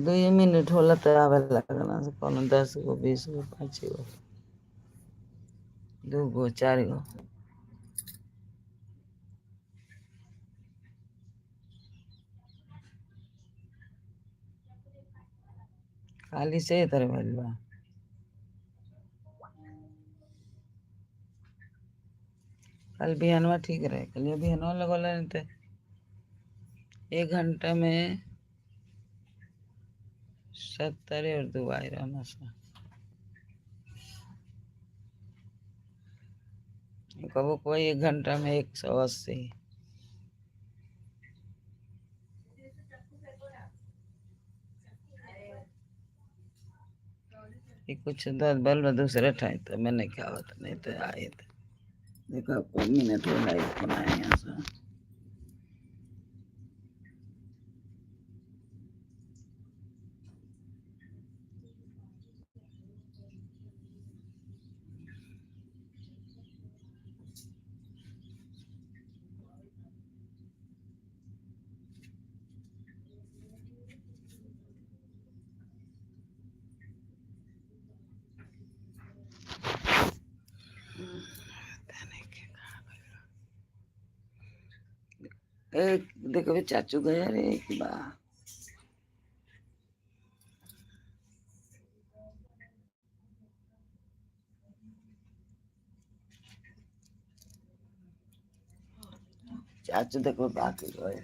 दुइये मिनट होला त आवे लागल कौनो 10 गो 20 गो 5 गो 2 गो 4 गो। खाली से तरह भइल बा। कल बिहनवा ठीक रहे, कल बिहनवा लगल त एक घंटा में 70 और दुबई रहना सा। कबो कोई एक घंटा में 180। ये कुछ दस बल्ब दूसरे ठाई तो मैंने क्या होता नहीं तो आए थे। देखो कौन मिनट हो रहा है फोन आया यहाँ से। ए देखो बे चाचू गया रे एक बा। चाचू देखो बाकी गए।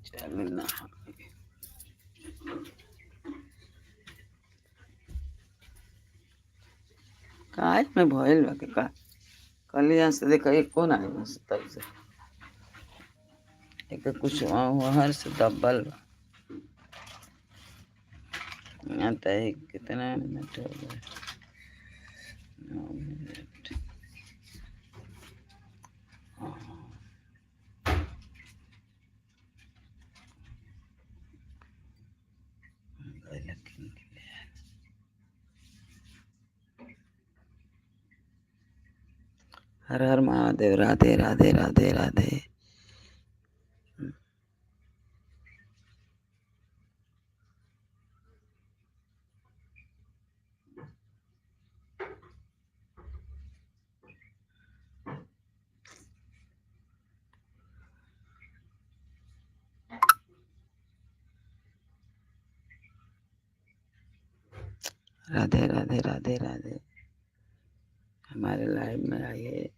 चल ना। काय में भइल बा के का कहली यहाँ से देखा एको ना आइल तब से एक कुछ वहाँ से दबल बा। यहाँ त एक कितना मिनट हो गए? 9 मिनट। हाँ। हर हर महादेव, राधे राधे राधे राधे। राधे राधे राधे राधे। हमारे लाइव में आइए।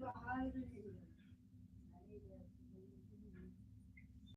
बाहर भी नहीं।